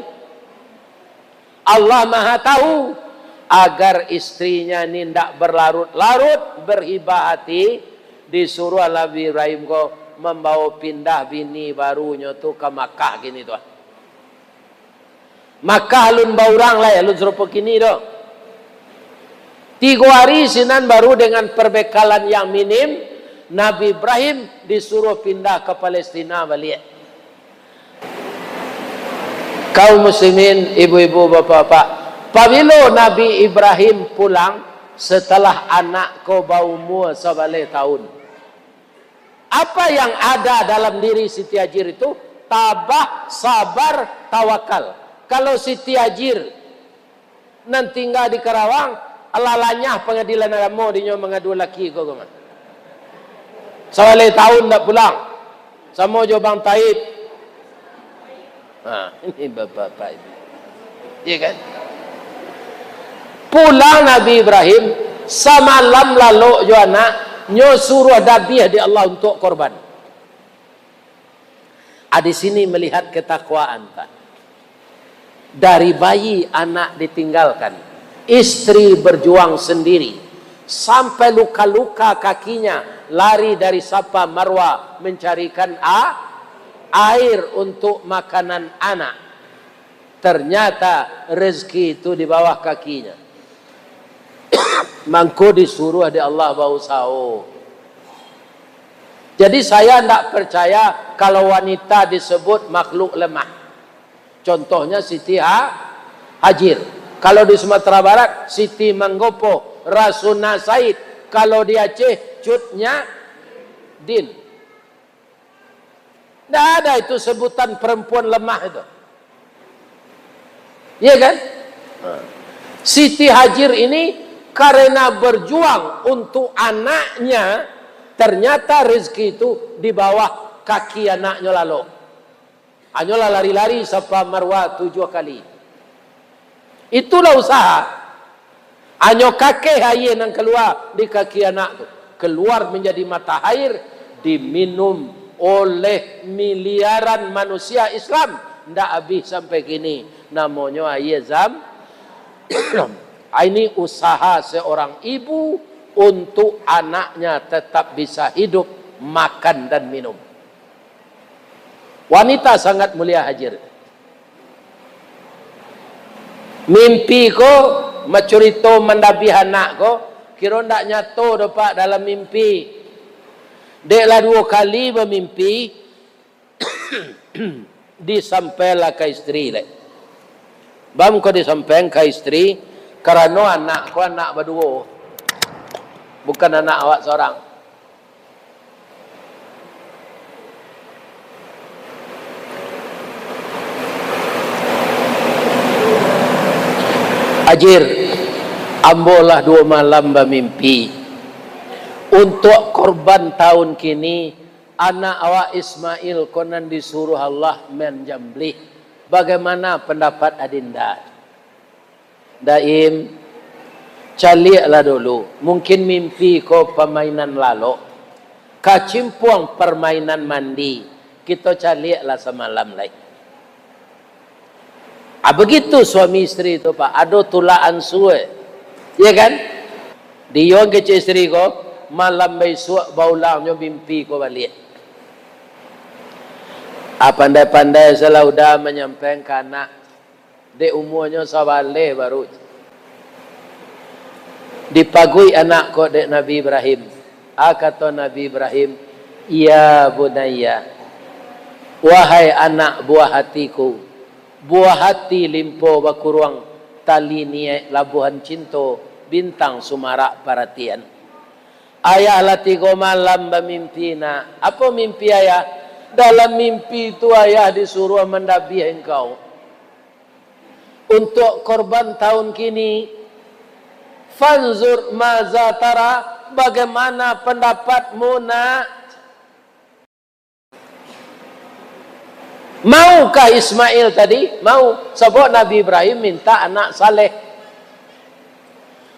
Allah Maha Tahu, agar istrinya ni ndak berlarut-larut, berhibah hati, disuruah Nabi Ibrahim ko mambawa pindah bini barunyo tu ka Makkah kini tu. Makkah alun baurang lai, alun sarupo kini doh. Tigo ari sinan baru dengan perbekalan yang minim, Nabi Ibrahim disuruh pindah ka Palestina baliak. Kaum muslimin, ibu-ibu, bapak-bapak, pabilo Nabi Ibrahim pulang setelah anak ko baumua sabaleh taun, apa yang ada dalam diri Siti Hajir itu? Tabah, sabar, tawakal. Kalau Siti Hajir nan tingga di Karawang, Alah lanyah Pangadilan Agamo dinyo mangadu laki ko, ko mah. Sabaleh taun ndak pulang. Samo jo Bang Taib. Ha, ini bapak-bapak ini. Iya kan? Pulang Nabi Ibrahim, samalam lalok jo anak, nyo suruah dabiah dek Allah untuak korban. Ah, di sini melihat ketakwaan, Pak. Dari bayi anak ditinggalkan, istri berjuang sendiri, sampai luka-luka kakinya, lari dari Safa Marwah mencarikan a-, air untuk makanan anak. Ternyata rezeki itu di bawah kakinya. Mangko disuruah dek Allah bausaho. Jadi saya ndak percaya kalau wanita disebut makhluk lemah. Contohnya Siti Ha-, Hajir. Kalau di Sumatera Barat, Siti Manggopo, Rasuna Said. Kalau di Aceh, Cut Nyak Din. Ndak ada itu sebutan perempuan lemah itu. Iya kan? Siti Hajir ini karena berjuang untuk anaknya, ternyata rezeki itu di bawah kaki anaknya lalu. Hanyolah lari-lari Safa Marwah tujuh kali. Itulah usaha. Hanyo kakeh aia nan kalua di kaki anak tu, keluar menjadi mata air, diminum oleh miliaran manusia Islam, ndak abih sampai kini. Namonyo aia Zam-, ini usaha seorang ibu untuk anaknya tetap bisa hidup, makan dan minum. Wanita sangat mulia Hajir. Mimpi ko, macurito mandabiah anak ko, kiro ndak nyato doh, Pak, dalam mimpi. Dek lah duo kali bamimpi, disampaian lah ka istri, lek. Bam ko disampaian ka istri, karano anak ko anak baduo, bukan anak awak sorang. Ajir, ambo lah duo malam bamimpi. Untuak korban taun kini, anak awak Ismail ko nan disuruah Allah manjamblih. Bagaimana pendapat Adinda? Daim, caliaklah dulu. Mungkin mimpi ko pamainan lalok. Kacimpuang permainan mandi. Kito caliaklah samalam lai. Ah, begitu suami istri tu, Pak. Ado tulak ansua. Ya kan? Diyo kecek istri ko, malam baisuak baulangnyo mimpi ko baliak. Ah, pandai-pandai salah udah manyampaikan ka anak. Dek umuanyo sabaleh baru. Dipaguik anak ko dek Nabi Ibrahim. A, kato Nabi Ibrahim, "Ya bunayya, wahai anak buah hatiku, buah hati limpo bakuruang, tali niaik labuhan cinto, bintang sumarak paratian. Ayah lah tigo malam bamimpi, nak." "Apo mimpi ayah?" "Dalam mimpi tu ayah disuruah mandabiah engkau." Untuk korban tahun kini, fanzur maza tara, bagaimana pendapatmu, nak? Maukah Ismail tadi? Mau. Sebab Nabi Ibrahim minta anak saleh.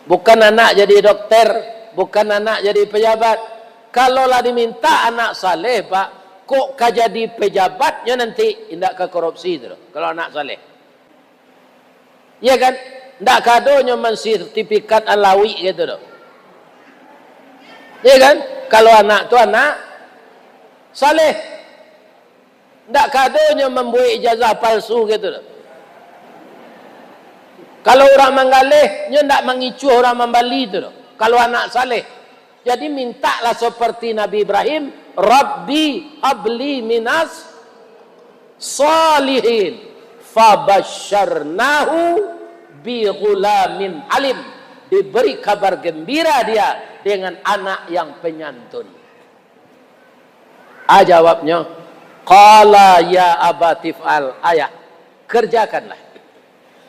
Bukan anak jadi dokter, bukan anak jadi pejabat. Kalau lah diminta anak saleh, Pak, kok ka jadi pejabatnyo nanti, indak ka korupsi tu, kalau anak saleh. Iya kan? Ndak ka ado nyo mansertifikat alawik gitu doh. Iya kan? Kalau anak tu anak saleh. Ndak ka ado nyo mambuek ijazah palsu gitu doh. Kalau urang manggaleh, nyo ndak mangicuah urang mambali tu doh. Kalau anak saleh. Jadi mintaklah seperti Nabi Ibrahim, "Rabbi habli minas salihin." Fabasyarnahu bi ghulamin halim. Diberi kabar gembira dia dengan anak yang penyantun. A jawabnyo, "Qala ya abati fa'al, ayah, kerjakanlah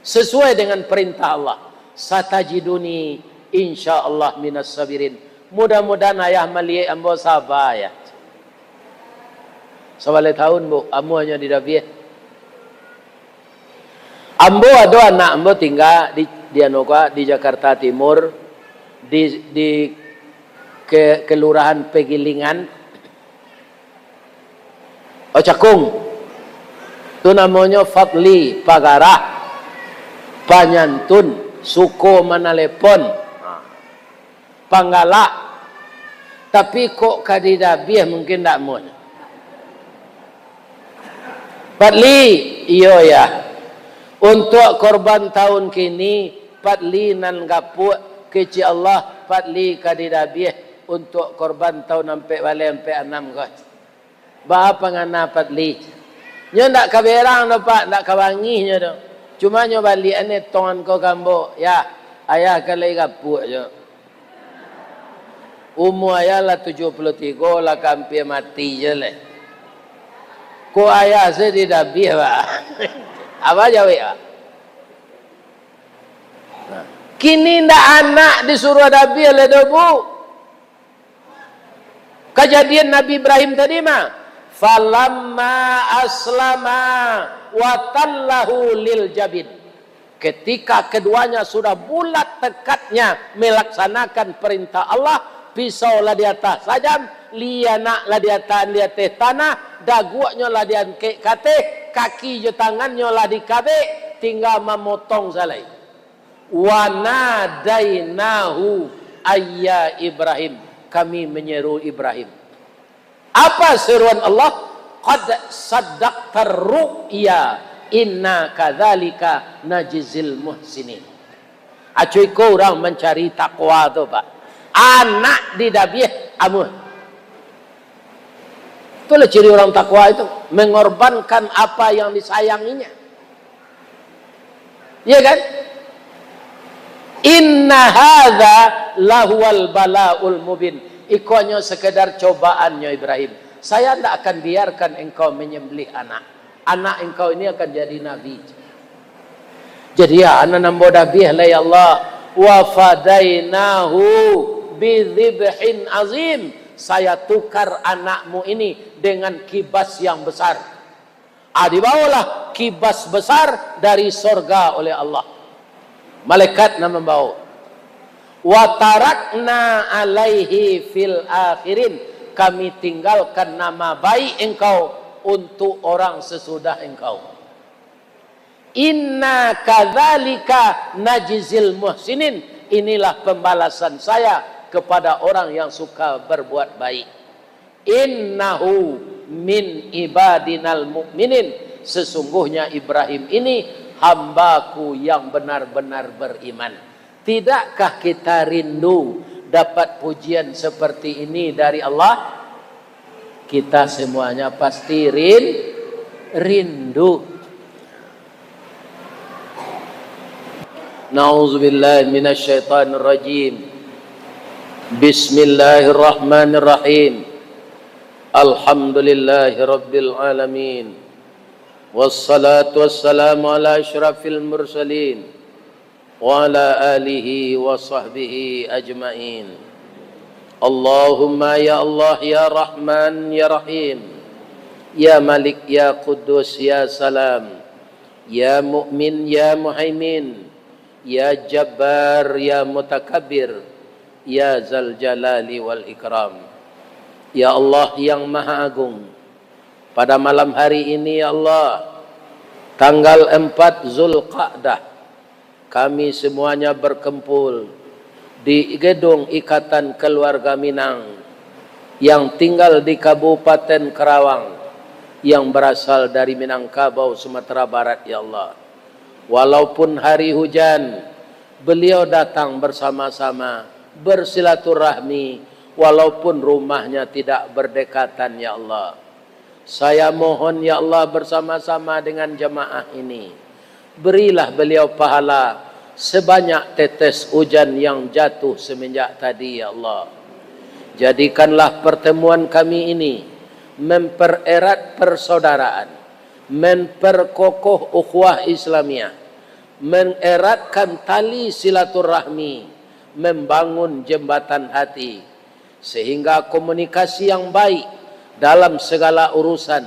sesuai dengan perintah Allah. Satajiduni Insya Allah minas sabirin. Mudah-mudahan ayah maliek ambo saba, ya. Sabaleh taun, Bu, amuahnyo di Dabiah. Ambo ado anak ambo tingga di, di anu ka, di Jakarta Timur, di, di ke, Kelurahan Pegilingan. Oh, Cakung. Tu namonyo Fadli, pagarah, panyantun, suko manalepon, panggalak. Tapi kok ka di Dabiah mungkin ndak mun. Fadli, iyo ya. Untuak korban taun kini, Fadli nan gapuak, kecek Allah, Fadli ka di Dabiah untuak korban taun ampek baleh ampek anam ko. Baa pangana Fadli? Nyo ndak ka berang doh, Pak, ndak ka bangih nyo doh. Cuma nyo baliak an etong ko ka ambo, ya, ayah ka lai gapuak jo. Umua ayah lah tujuah puluah tigo, lah ka ampia mati jo lai. Ko ayah se di Dabiah, Pak. Apa jawek, Pak? Nah, kini ndak anak disuruah Dabiah lai doh, Bu. Kajadian Nabi Ibrahim tadi mah, "Falamma aslama wa tallahu lil jabin." Ketika keduanya sudah bulat tekadnya melaksanakan perintah Allah, pisau lah di ateh sajam, lianak lah diataan di ateh tanah, daguaknyo lah diangkek ka ateh, kaki jo tangannyo lah dikabek, tingga mamotong salai. "Wa nadainahu ayya Ibrahim," kami menyeru Ibrahim. Apa seruan Allah? "Qad saddaqtar ru'ya, inna kadzalika najzil muhsinin." Acuiko urang mancari takwa tu, Pak. Anak di Dabiah, amuah. Itulah ciri orang takwa itu, mengorbankan apa yang disayanginya. Iya kan? "Inna hadza lahuwal balaul mubin." Iko hanyo sekedar cobaannyo Ibrahim. Saya ndak akan biarkan engkau menyembelih anak. Anak engkau ini akan jadi nabi. Jadi ya, anak ambo Dabiah lah, ya Allah. "Wa fadainahu bidzibhin azim." Saya tukar anakmu ini dengan kibas yang besar. Ah, dibawolah kibas besar dari sorga oleh Allah. Malaikat nan mambawo. "Wa tarakna alaihi fil akhirin." Kami tinggalkan nama baik engkau untuk orang sesudah engkau. "Inna kadzalika najzil muhsinin." Inilah pembalasan saya kepada orang yang suka berbuat baik. "Innahu min ibadinal mu'minin." Sesungguhnya Ibrahim ini hamba-Ku yang benar-benar beriman. Tidakkah kita rindu dapat pujian seperti ini dari Allah? Kita semuanya pasti rin-, rindu. Na'udzubillahi minasyaitonirrajim. Bismillahirrahmanirrahim. Alhamdulillahirabbil alamin. Wassalatu wassalamu ala asyrafil mursalin, wa ala alihi wa sahbihi ajmain. Allahumma ya Allah, ya Rahman, ya Rahim, ya Malik, ya Quddus, ya Salam, ya Mukmin, ya Muhaimin, ya Jabbar, ya Mutakabbir, ya Zal Jalali wal Ikram. Ya Allah yang Maha Agung, pada malam hari ini, ya Allah, tanggal empat Zulqa'dah, kami semuanya berkumpul di gedung Ikatan Keluarga Minang yang tinggal di Kabupaten Karawang, yang berasal dari Minangkabau, Sumatera Barat, ya Allah. Walaupun hari hujan, beliau datang bersama-sama, bersilaturahmi, walaupun rumahnya tidak berdekatan, ya Allah. Saya mohon, ya Allah, bersama-sama dengan jamaah ini, berilah beliau pahala sebanyak tetes hujan yang jatuh semenjak tadi, ya Allah. Jadikanlah pertemuan kami ini mempererat persaudaraan, memperkokoh ukhuwah Islamiah, mengeratkan tali silaturahmi, membangun jembatan hati, sehingga komunikasi yang baik dalam segala urusan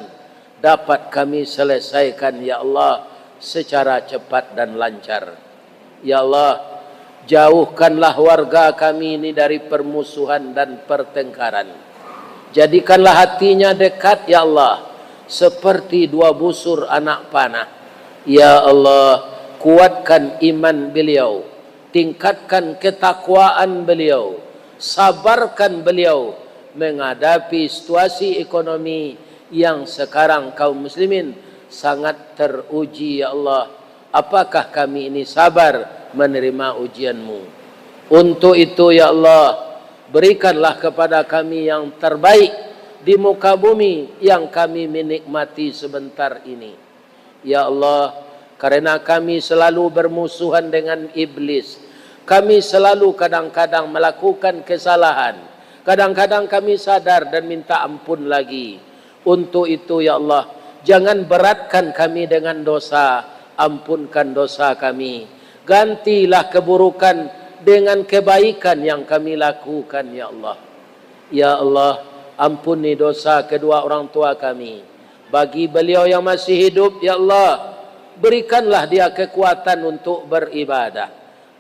dapat kami selesaikan, ya Allah, secara cepat dan lancar. Ya Allah, jauhkanlah warga kami ini dari permusuhan dan pertengkaran. Jadikanlah hatinya dekat, ya Allah, seperti dua busur anak panah. Ya Allah, kuatkan iman beliau, tingkatkan ketakwaan beliau, sabarkan beliau menghadapi situasi ekonomi yang sekarang kaum muslimin sangat teruji, ya Allah. Apakah kami ini sabar menerima ujian-Mu? Untuk itu, ya Allah, berikanlah kepada kami yang terbaik di muka bumi yang kami menikmati sebentar ini. Ya Allah, karena kami selalu bermusuhan dengan iblis, kami selalu kadang-kadang melakukan kesalahan, kadang-kadang kami sadar dan minta ampun lagi. Untuk itu, ya Allah, jangan beratkan kami dengan dosa, ampunkan dosa kami. Gantilah keburukan dengan kebaikan yang kami lakukan, ya Allah. Ya Allah, ampuni dosa kedua orang tua kami. Bagi beliau yang masih hidup, ya Allah, berikanlah dia kekuatan untuk beribadah.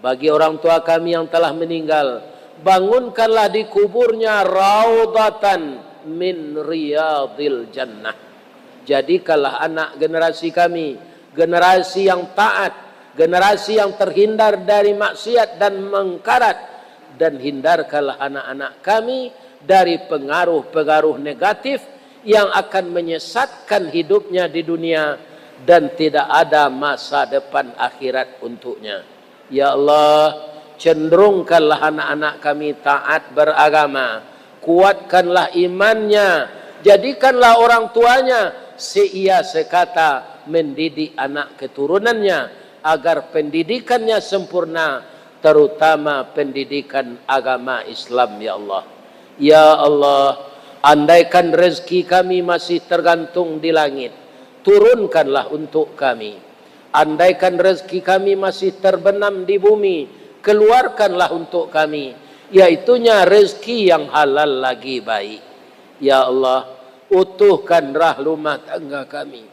Bagi orang tua kami yang telah meninggal, bangunkanlah di kuburnya raudatan min riyadil jannah. Jadikanlah anak generasi kami generasi yang taat, generasi yang terhindar dari maksiat dan mengkarat, dan hindarkanlah anak-anak kami dari pengaruh-pengaruh negatif yang akan menyesatkan hidupnya di dunia dan tidak ada masa depan akhirat untuknya. Ya Allah, cenderungkanlah anak-anak kami taat beragama, kuatkanlah imannya, jadikanlah orang tuanya seia sekata mendidik anak keturunannya, agar pendidikannya sempurna, terutama pendidikan agama Islam, ya Allah. Ya Allah, andaikan rezeki kami masih tergantung di langit, turunkanlah untuk kami. Andaikan rezeki kami masih terbenam di bumi, keluarkanlah untuk kami, yaitunya rezeki yang halal lagi baik. Ya Allah, utuhkan rahmat rumah tangga kami.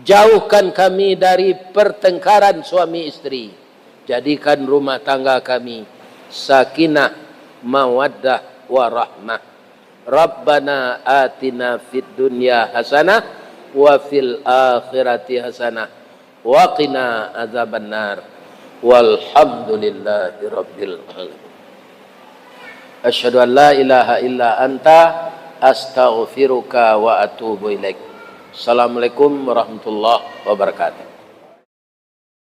Jauhkan kami dari pertengkaran suami isteri. Jadikan rumah tangga kami sakinah, mawaddah, warahmah. Rabbana atina fid dunya hasanah wa fil akhirati hasanah wa qina adzabannar. Walhamdulillahi rabbil alamin. Asyhadu an la ilaha illa anta, astaghfiruka wa atubu ilaik. Assalamualaikum warahmatullahi wabarakatuh.